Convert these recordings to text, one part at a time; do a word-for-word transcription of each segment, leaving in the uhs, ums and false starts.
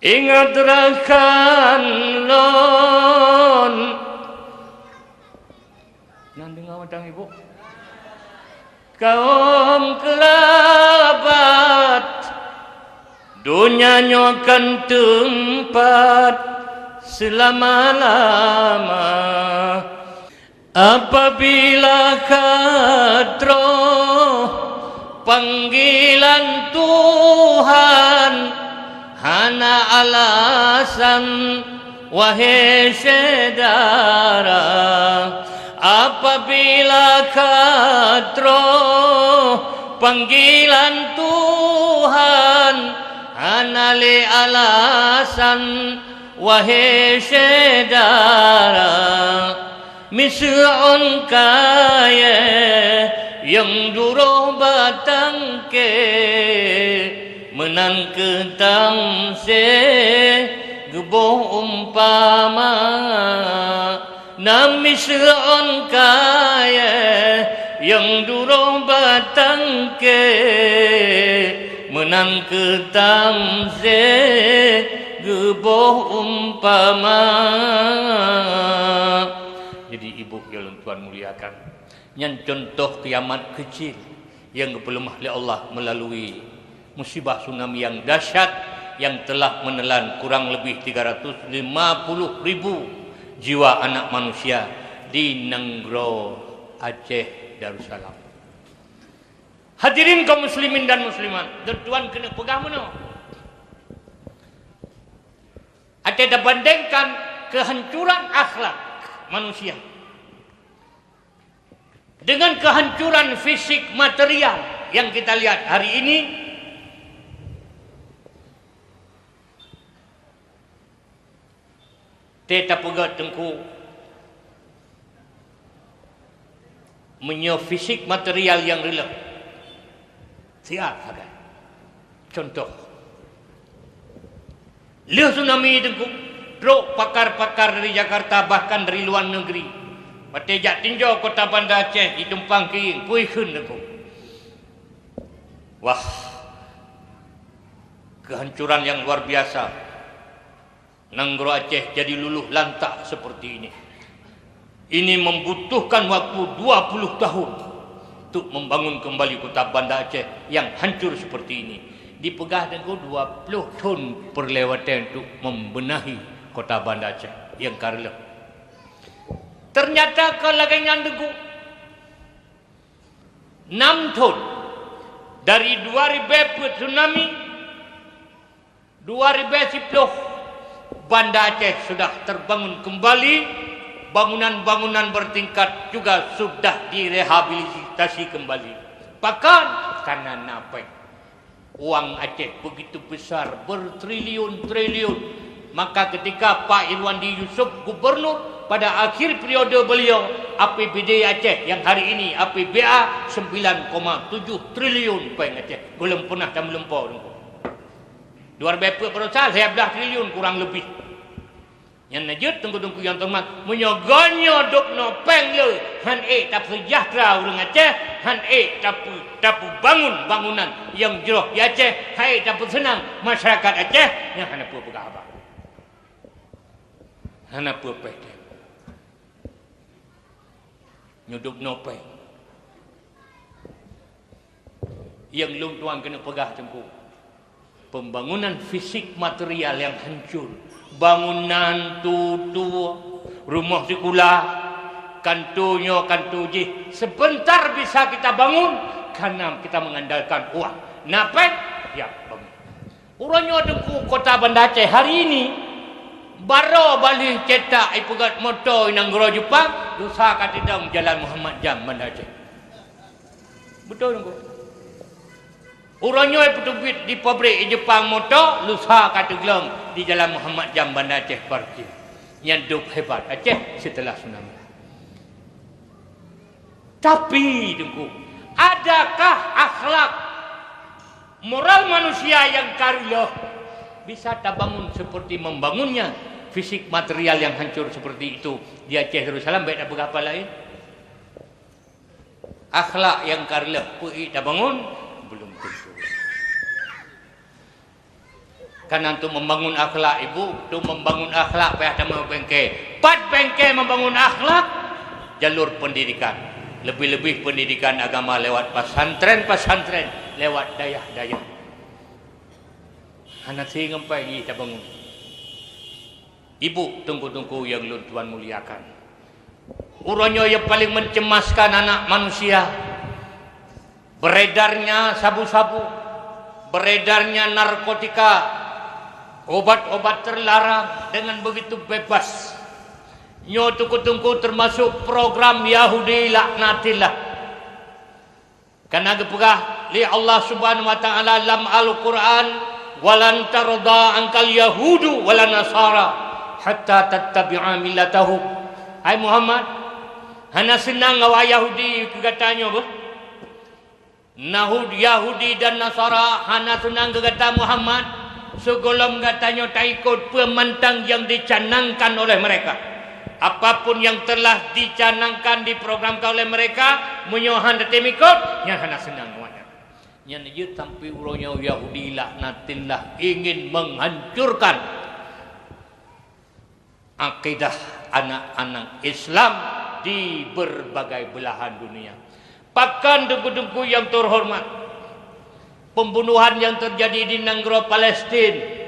Ingat rakan lôn. Nan deungoe mantong ibu. Kaum keurabat, donya nyoe kon teumpat seulama-lama. Apabila ka troh panggilan Tuhan, hana alasan, wahai syedara. Apabila ka troh panggilan Tuhan, hana lé alasan, wahai syedara. Miseue ôn kayée nyang duroh batangke, meunan kheueh tamsé geuboh umpama. Na miseue ôn kayée nyang duroh batangke, meunan kheueh tamsé geuboh umpama. Jadi, ibu nyang lôn tuan muliakan, nyan contoh kiamat keucil nyang geupeuleumah lé Allah meulalu musibah tsunami nyang dahsyat nyang telah meuneulan kurang leubeh tiga ratus lima puluh ribu jiwa anak manusia di nanggroe Aceh Darussalam. Hadirin kaum muslimin dan muslimat, lôn tuan keuneuk peugah meunoe. Até tabandingkan keuhancuran akhlak manusia dengan kehancuran fisik material yang kita lihat hari ini, teuh tapeugah teungku, meunyoe fisik material nyang reuloh, siat sagai. Contoh, lheueh tsunami teungku, trok pakar-pakar dari Jakarta bahkan dari luar negeri, watée jak tinjau kota Banda Aceh di Tumpang Keuieng, peue kheun teungku. Wah, kehancuran yang luar biasa. Nanggroe Aceh jadi luluh lantak seperti ini. Ini membutuhkan waktu dua puluh tahun untuk membangun kembali kota Banda Aceh yang hancur seperti ini. Dipeugah teungku dua puluh thon perlewatan untuk membenahi kota Banda Aceh yang ka reuloh. Ternyata ka lagée nyan teungku. Enam thon dari dua ribée peuet tsunami, dua ribée siploh, Banda Aceh sudah terbangun kembali, bangunan-bangunan bertingkat juga sudah direhabilitasi kembali. Pakon? Karena na péng. Uang Aceh begitu besar, bertriliun-triliun. Maka ketika Pak Irwandi Yusuf gubernur, pada akhir periode beliau, A P B D Aceh yang hari ini A P B A sembilan koma tujuh triliun péng Aceh. Belum pernah tameulumpo teungku. Dua ribée peuet baroesa lhée blaih triliun kurang lebih. Nyan na jeuet teungku-teungku nyang teuhoreumat, meunyoe geutanyoe dubnoe péng le, han ék tapeusejahtera ureuëng Aceh, han ék tapeu-, tapeubangun bangunan nyang jroh di Aceh, han ék tapeuseunang masyarakat Aceh, nyan hana peue peugah haba. Hana peue péng. Nyoe dubnoe péng. Nyang lôn tuan keuneuk peugah teungku, pembangunan fisik material yang hancur, bangunan tutoe, rumoh sikula, kanto nyoe, kanto jih, sebentar bisa kita bangun karena kita mengandalkan uang. Na péng, ya, bangun. Uroe nyoe teungku kota Banda Aceh hari ini, baroe baleh cetak ipeugét moto i nanggroe Jepang, lusa ka teudong jalan Muhammad Jam Banda Aceh. Beutôi teungku. Uroe nyoe ipeuteubiet di pabrik i Jepang moto, lusa ka teuglong di jalan Muhammad Jam Banda Aceh parkir. Nyan dub hebat Aceh setelah tsunami. Tapi, teungku, adakah akhlak moral manusia nyang ka reuloh bisa tabangun seperti membangunnya fisik material yang hancur seperti itu di Aceh Darussalam? Bék tapeugah apa laén. Akhlak nyang ka reuloh peue tabangun? Belum tentu. Karena untuk membangun akhlak ibu, untuk membangun akhlak payah tamong bengke. Pat bengke membangun akhlak, jalur pendidikan. Lebih-lebih pendidikan agama lewat pesantren-pesantren, lewat dayah-dayah. Hana seuhinggai jih tabangun. Ibu, teungku-teungku nyang lôn tuan muliakan, uroe nyoe nyang paling mencemaskan anak manusia, beredarnya sabu-sabu, beredarnya narkotika, obat-obat terlarang dengan begitu bebas. Nyoe teungku-teungku termasuk program Yahudi laknatillah. Karena geupeugah lé Allah Subhanahu wa Ta'ala lam Al-Qur'an, "Walan tarda ankal yahudu wala nasara hatta tattabi'a millatahum." Hai Muhammad, hana seunang awak Yahudi keu gata nyoe beuh. Nahud Yahudi dan Nasara hana seunang keu gata Muhammad, sigohlom gata nyoe taikot peue mantong nyang dicanangkan oleh mereka. Apapun yang telah dicanangkan, diprogramkan oleh mereka, meunyoe hana tem ikot, nyan hana seunang awaknyan. Nyan jeuet sampai uroe nyoe Yahudi laknatillah ingin menghancurkan akidah anak-anak Islam di berbagai belahan dunia. Pakon teungku-teungku nyang terhormat, pembunuhan yang terjadi di nanggroe Palestin.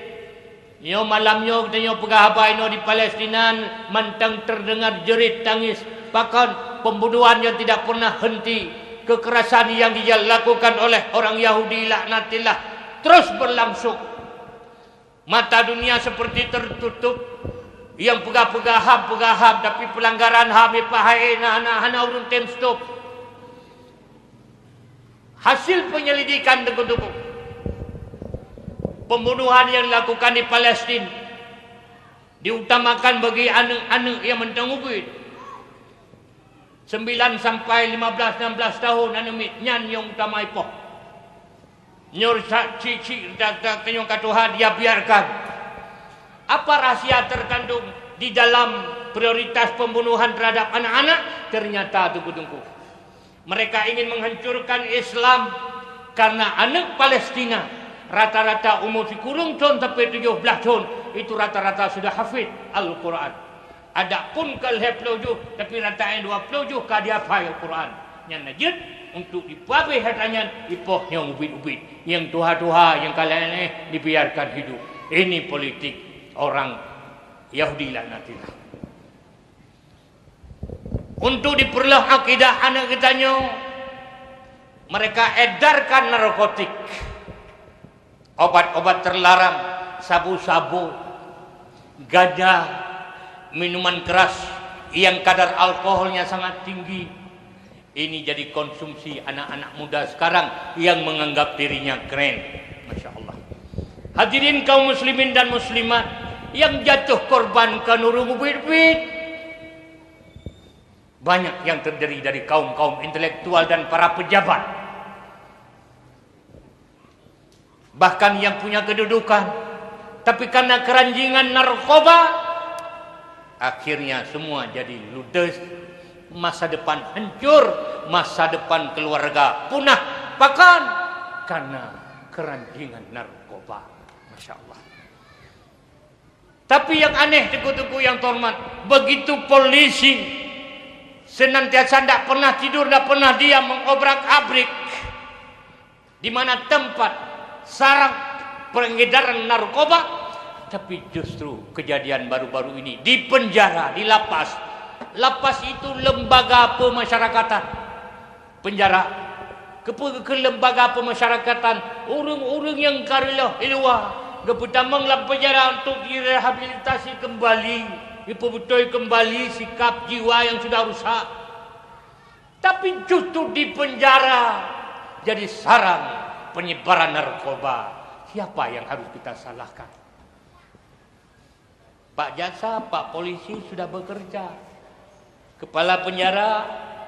Nyoe malam nyoe geutanyoe peugah haba inoe di Palestina mantong terdengar jerit tangis. Pakon pembunuhan yang tidak pernah henti, kekerasan yang dilakukan oleh orang Yahudi laknatillah terus berlangsung. Mata dunia seperti tertutup. Nyang peugah-peugah ham, peugah ham, tapi pelanggaran ham ipahai na, na hana ureuëng tem stop. Hasil penyelidikan teungku-teungku, pembunuhan yang dilakukan di Palestin diutamakan bagi aneuk-aneuk nyang mantong ubit. Sembilan sampai lima belas, enam belas tahun aneuk miet nyan nyang utama ipoh. Nyoe sa-, cik-cik dak-dak tanyoe ka tuha dia biarkan. Apa rahsia terkandung di dalam prioritas pembunuhan terhadap anak-anak? Ternyata teungku-teungku, mereka ingin menghancurkan Islam karena aneuk Palestina rata-rata umur sikureueng thon sampai tujoh blaih thon, itu rata-rata sudah hafid Al-Quran. Adapun ka lhée ploh juh, tapi rata-rata dua ploh juh ka dihafai Al-Quran. Nyan na jeuet untuk dipeuabéh atra nyan, ipoh nyang ubit-ubit, nyang tuha-tuha, nyang ka lhée dibiarkan hidup. Ini politik orang Yahudi laknatillah. Untuk dipeureuloh akidah aneuk geutanyoe, mereka edarkan narkotik, obat-obat terlarang, sabu-sabu, ganja, minuman keras yang kadar alkoholnya sangat tinggi. Ini jadi konsumsi anak-anak muda sekarang yang menganggap dirinya keren. Masya Allah. Hadirin kaum muslimin dan muslimat, yang jatuh korban ka ureuëng ubit-ubit. Banyak yang terdiri dari kaum-kaum intelektual dan para pejabat, bahkan yang punya kedudukan. Tapi karena keranjingan narkoba, akhirnya semua jadi ludes, masa depan hancur, masa depan keluarga punah. Pakon? Karena keranjingan narkoba. Masya Allah. Tapi yang aneh, teungku-teungku yang terhormat, begitu polisi senantiasa ndak pernah tidur, ndak pernah diam mengobrak-abrik di mana tempat sarang pengedaran narkoba, tapi justru kejadian baru-baru ini di penjara, di lapas. Lapas itu lembaga pemasyarakatan. Penjara. Keupeue keu lembaga pemasyarakatan, ureuëng-ureuëng nyang ka reuloh i luwa geupeutamong lam penjara untuk direhabilitasi keumbali, geupeubeutôi keumbali sikap jiwa nyang sudah rusak. Tapi justru di penjara jadi sarang penyebaran narkoba. Siapa yang harus kita salahkan? Pak jaksa, pak polisi sudah bekerja. Kepala penjara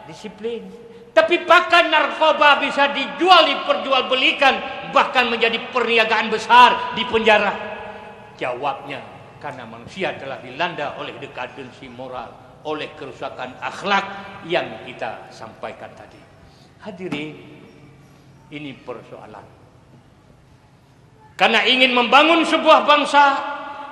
disiplin. Tapi pakon narkoba bisa dijual, diperjualbelikan, bahkan menjadi perniagaan besar di penjara? Jawabnya, karena manusia telah dilanda oleh dekadensi moral, oleh kerusakan akhlak yang kita sampaikan tadi. Hadirin, ini persoalan. Karena ingin membangun sebuah bangsa,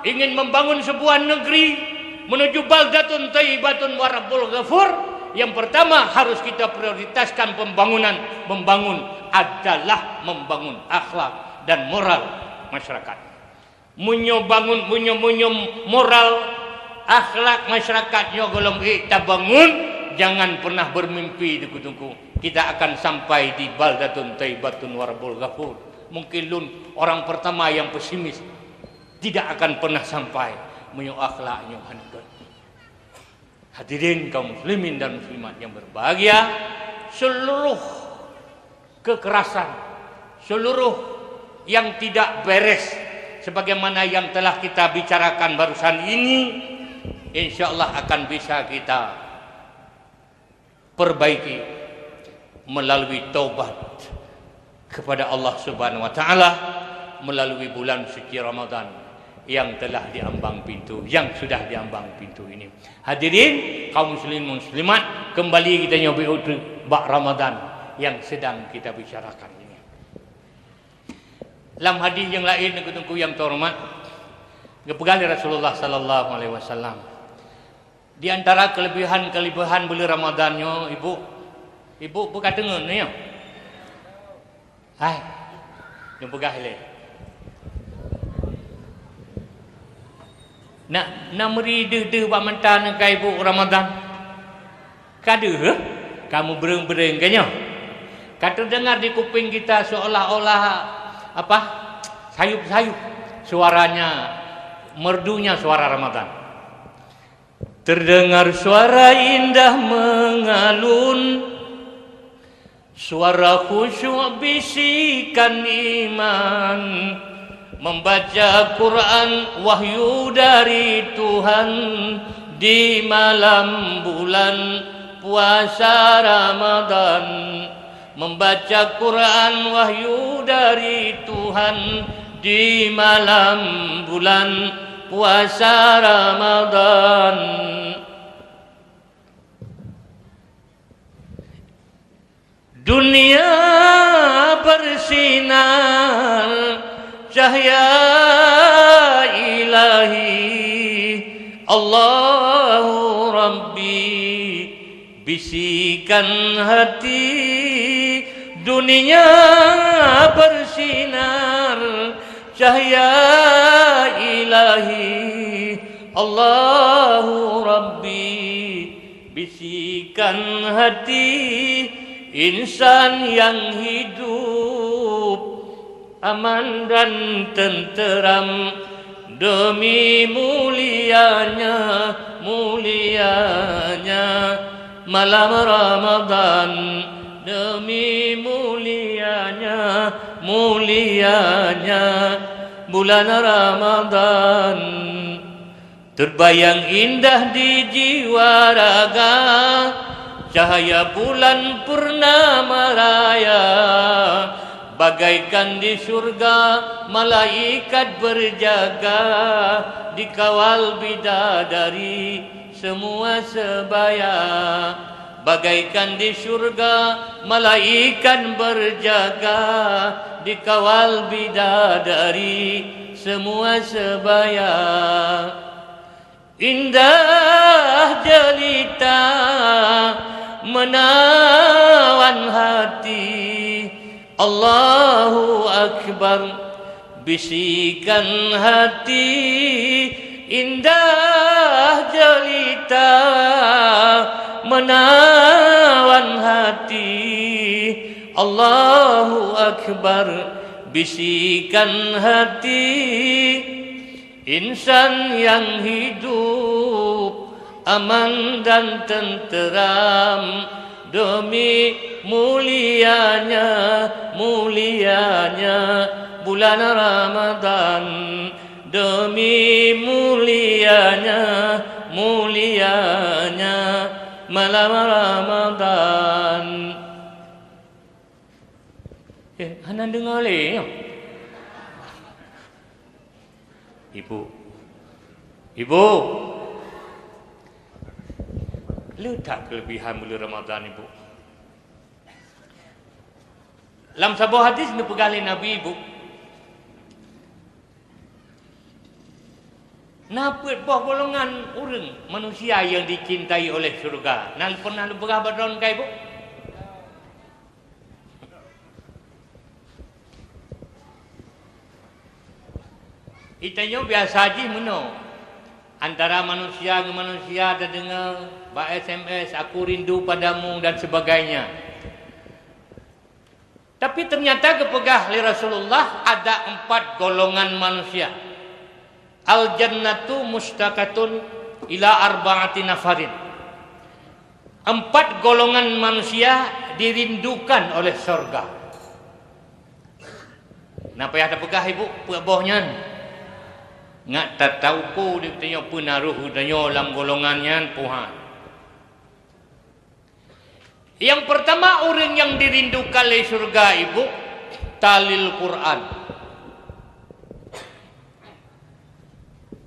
ingin membangun sebuah negeri menuju baldatun thayyibatun wa rabbul ghafur, yang pertama harus kita prioritaskan pembangunan, membangun adalah membangun akhlak dan moral masyarakat. Meunyoe bangun, meunyoe, meunyoe moral, akhlak masyarakat nyoe gohlom ék tabangun, jangan pernah bermimpi, teungku-teungku, kita akan sampai di baldatun thayyibatun wa rabbul ghafur. Mungkin lôn orang pertama yang pesimis, tidak akan pernah sampai meunyoe akhlak nyoe hana gét. Hadirin kaum muslimin dan muslimat yang berbahagia, seluruh kekerasan, seluruh yang tidak beres, sebagaimana yang telah kita bicarakan barusan ini, insya Allah akan bisa kita perbaiki melalui taubat kepada Allah Subhanahu wa Ta'ala melalui bulan suci Ramadan yang telah diambang pintu, yang sudah diambang pintu ini. Hadirin kaum muslimin muslimat, kembali kita nyoe beuet bak Ramadan yang sedang kita bicarakan ini. Lam hadis yang lain, teungku-teungku yang terhormat, geupeugah lé Rasulullah sallallahu alaihi wasallam, di antara kelebihan-kelebihan buleuen Ramadan nyoe, ibu, ibu buka teungeun nyoe. Hai, neupeugah ilée. Nak, nak meuri deuh-deuh bak mata neukai buet Ramadan? Ka deuh, eh? Ka meubreueng-breueng ka nyoe. Ka teudeungar di kuping kita seolah-olah, apa, sayup-sayup suaranya, merdunya suara Ramadan. Terdengar suara indah mengalun, suara khusyuk bisikan iman, membaca Quran wahyu dari Tuhan di malam bulan puasa Ramadan. Membaca Quran wahyu dari Tuhan di malam bulan puasa Ramadan. Dunia bersinar cahaya Ilahi, Allahu Rabbi, bisikan hati. Dunia bersinar cahaya Ilahi, Allahu Rabbi, bisikan hati. Insan yang hidup aman dan tenteram demi mulianya, mulianya malam Ramadan, demi mulianya, mulianya bulan Ramadan. Terbayang indah di jiwa raga cahaya bulan purnama raya, bagaikan di syurga malaikat berjaga, dikawal bidadari semua sebaya. Bagaikan di syurga malaikat berjaga, dikawal bidadari semua sebaya. Indah jelita menawan hati, Allahu Akbar, bisikan hati. Indah jelita menawan hati, Allahu Akbar, bisikan hati. Insan yang hidup aman dan tenteram demi mulianya, mulianya bulan Ramadan, demi mulianya, mulianya malam Ramadan. Eh, hana deungoe lé nyoe. Ibu. Ibu. Le that kelebihan buleuen Ramadan, Ibu. Lam saboh hadis neupeugah lé Nabi, Ibu, Na peuet boh golongan ureuëng manusia nyang dicintai oleh syurga. Na pernah lôn peugah bak droeneuh, Ibu? Geutanyoe biasa jih meunoe. Antara manusia ngon manusia tadeungoe bak S M S, "Aku rindu padamu," dan sebagainya. Tapi ternyata geupeugah lé Rasulullah ada empat golongan manusia. "Al-jannatu mustaqatun ila arba'ati nafarin." Empat golongan manusia dirindukan oleh sorga. Na payah tapeugah, Ibu, peuet boh nyan. Ngat tatauko di tanyoe peunaroh geutanyoe lam golongan nyan, puhan. Yang pertama, ureuëng yang dirindukan lé syurga, Ibu, talil Quran.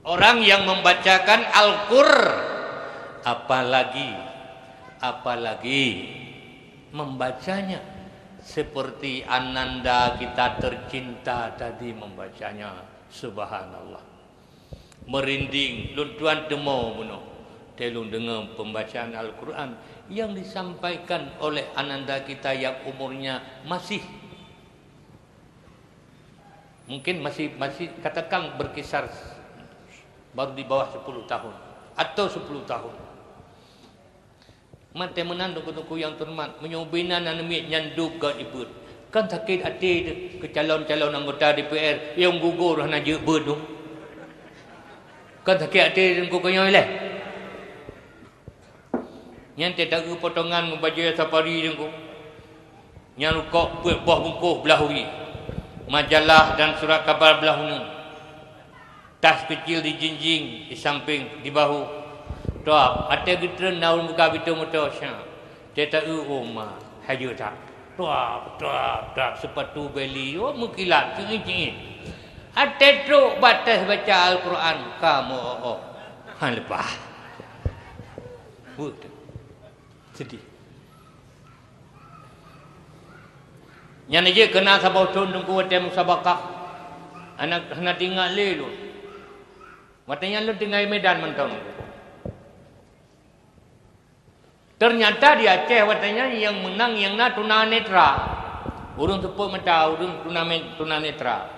Orang yang membacakan Al-Qur, apalagi, apalagi membacanya seperti ananda kita tercinta tadi membacanya. Subhanallah. Merinding, lôn tuan teumo bunoe. Teuh lôn deungoe pembacaan Al-Quran yang disampaikan oleh ananda kita yang umurnya masih, mungkin masih, masih katakan berkisar baru di bawah sepuluh tahun atau sepuluh tahun. Maté meunan teungku-teungku nyang teuhoreumat, meunyoe ubé na aneuk miet nyan dub gét ibeuet, kan sakét até teuh keu calon-calon anggota D P R nyang gugur hana jeuet beuet dum. Kan sakét até teungku keu nyoe ilée. Nyan teuh taeu potongan meubajée safari teungku. Nyan rukok peuet boh bungkôh blah wie, majalah dan surat kabar blah uneuen. Tas keucil dijinjing di sampéng, di bahu. Tuab, até geutreun na ureuëng buka pintoe moto, sya. Teuh taeu, oh ma, hai jeuet that. Tuab, tuab, tuab, seupatu beli, oh meukilat, cingit-cingit. Até trok bak teuh baca Al-Quran, ka meu-oh-oh. Han leupah. Buet. Sedih. Nyan jih keu na saboh thon teungku watée musabakah, hana, hana teuingat lé lôn. Watée nyan lôn tinggai Medan mantong. Ternyata di Aceh watée nyan nyang meunang nyang na tunanetra. Ureuëng seupôt mata, ureuëng tunamen-, tunanetra.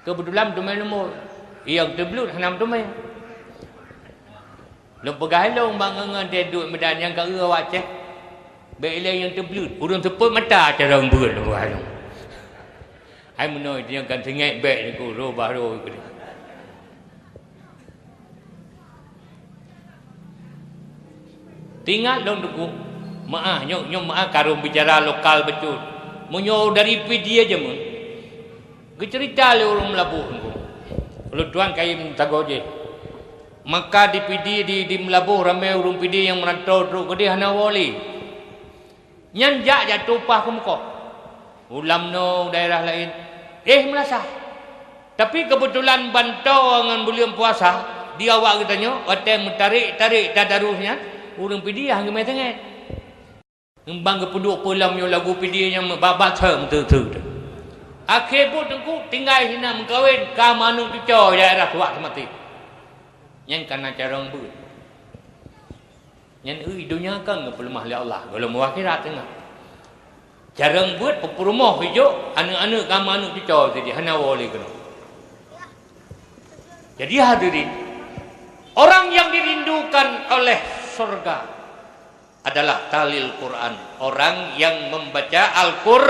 Keubeutulan meuteumé leumo, nyang teubleuet hana meuteumé. Lôn peugah ilôn bak ngon-ngon teuh duek Medan nyang ka eu awak Aceh. Bék ilée nyang teubleuet, ureuëng seupôt mata carông beuet lôn peugah ilôn. Hai meunoe nyang kan singét bék teungku, roh bah roh keu. Teuingat lôn teungku, meuáh, nyoe, nyoe meuáh karông bicara lokal bacut. Meunyoe dari Pidie jameun, geuceurita lé ureuëng Meulaboh teungku. Ulôn tuan kayém sagoe jih. Maka di Pidie, di, di Meulaboh ramé ureuëng Pidie nyang meurantô trok keudeh hana woe lé. Nyan jak jatuh upah keumeukoh. U Lamno, daerah laén, éh meulasah. Tapi keubeutulan ban toe ngon buleuen puasa, di awak geutanyoe, watée meutarek-tarek tadarus nyan, ureuëng Pidie han geumé teunget. Ngon ban geupeuduek peue lom nyoe lagu Pidie nyang meubabat seu meuteue-teue. Akhé buet teungku tinggai sinan meukawen ka manok cucoe daerah Suwak Seumaté. Nyan ka na carông beuet. Nyan eu donya kan geupeuleumah lé Allah, gohlom u akhirat teungoh. Carông beuet peupeurumoh ijok aneuëk-aneuëk ka manok cucoe tadi hana woe lé keunoe. Jadi hadirin, orang yang dirindukan oleh surga adalah talil Quran, orang yang membaca Al-Qur,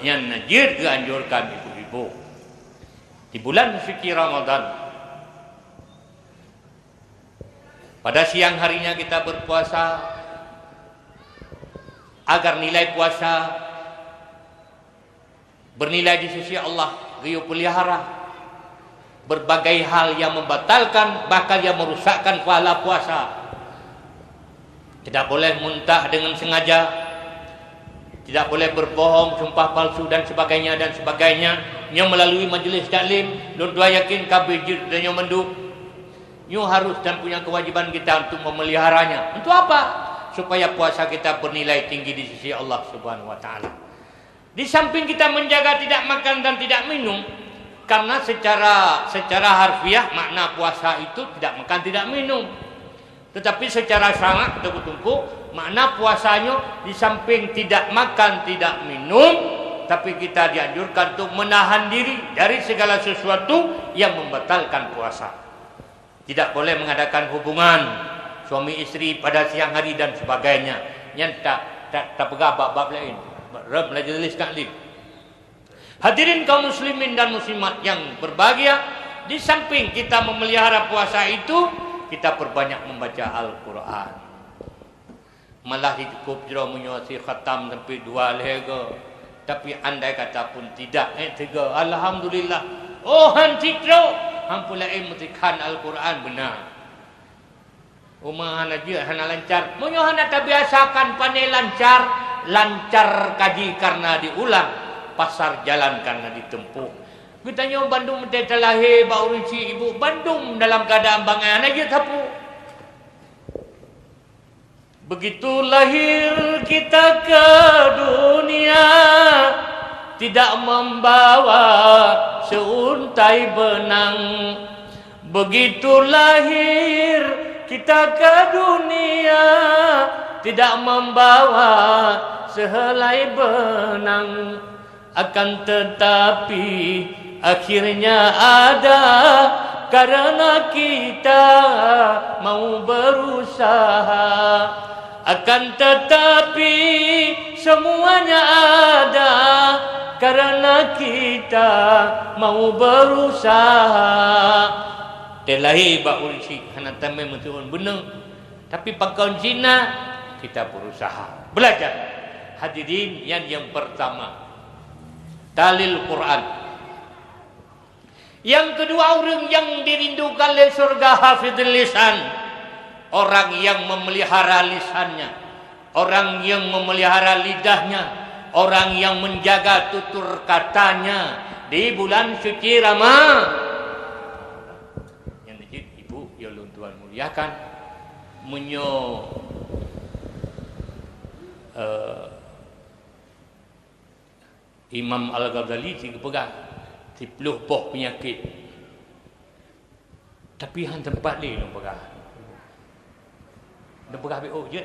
nyan jeuet geuanjurkan ibu-ibu. Di bulan suci Ramadan, pada siang harinya kita berpuasa, agar nilai puasa bernilai di sisi Allah, geuyue pelihara. Berbagai hal yang membatalkan, bahkan yang merusakkan pahala puasa. Tidak boleh muntah dengan sengaja, tidak boleh berbohong, sumpah palsu dan sebagainya, dan sebagainya. Nyoe melalui majlis taklim, lôn tuan yakin ka beujeuet tanyoe mandum. Nyoe harus dan punya kewajiban kita untuk memeliharanya. Untuk apa? Supaya puasa kita bernilai tinggi di sisi Allah Subhanahu wa Taala. Di samping kita menjaga tidak makan dan tidak minum, Karena secara, secara harfiah makna puasa itu tidak makan, tidak minum. Tetapi secara syarak, teungku-teungku, makna puasa nyoe di samping tidak makan, tidak minum, tapi kita dianjurkan untuk menahan diri dari segala sesuatu yang membatalkan puasa. Tidak boleh mengadakan hubungan suami istri pada siang hari dan sebagainya. Nyan ta, ta, tapeugah bab-bab laén. Rem majelis taklim. Hadirin kaum muslimin dan muslimat yang berbahagia, di samping kita memelihara puasa itu, kita perbanyak membaca Al-Quran. Malah cukup jroh meunyoe si khatam sampai dua lhèe go. Tapi andai kata pun tidak, eh, tiga, alhamdulillah. Oh, han cit trok, han pula, eh, meutikhan Al-Quran beuna. Uma hana jeuet, hana lancar. Meunyoe hana tabiasakan, pane lancar, lancar kaji karena diulang, pasar jalan karena ditempuh. Geutanyoe bandum teuh talahé bak ureueng chik ibu, bandum dalam keadaan bangai, hana jeuet sapeue. Begitu lahir kita ke dunia, tidak membawa seuntai benang. Begitu lahir kita ke dunia, tidak membawa sehelai benang. Akan tetapi, akhirnya ada karena kita mau berusaha. Akan tetapi, semuanya ada karena kita mau berusaha. Teulahé bak ureueng chik hana tamé meutuon beuna, tapi pakon cit na, kita berusaha. Belajar. Hadirin, nyan yang pertama. Talil Quran. Yang kedua, ureueng yang dirindukan lé syurga, hafidhil lisan. Orang yang memelihara lisannya, orang yang memelihara lidahnya, orang yang menjaga tutur katanya di bulan suci Rama. Nyang jeuet ibu nyang lôn tuan muliakan, meunyoe, eh, Imam Al-Ghazali si geupeugah, siploh boh peunyakét. Tapi han teumpat lé lôn peugah. Lôn peugah B O jeuet.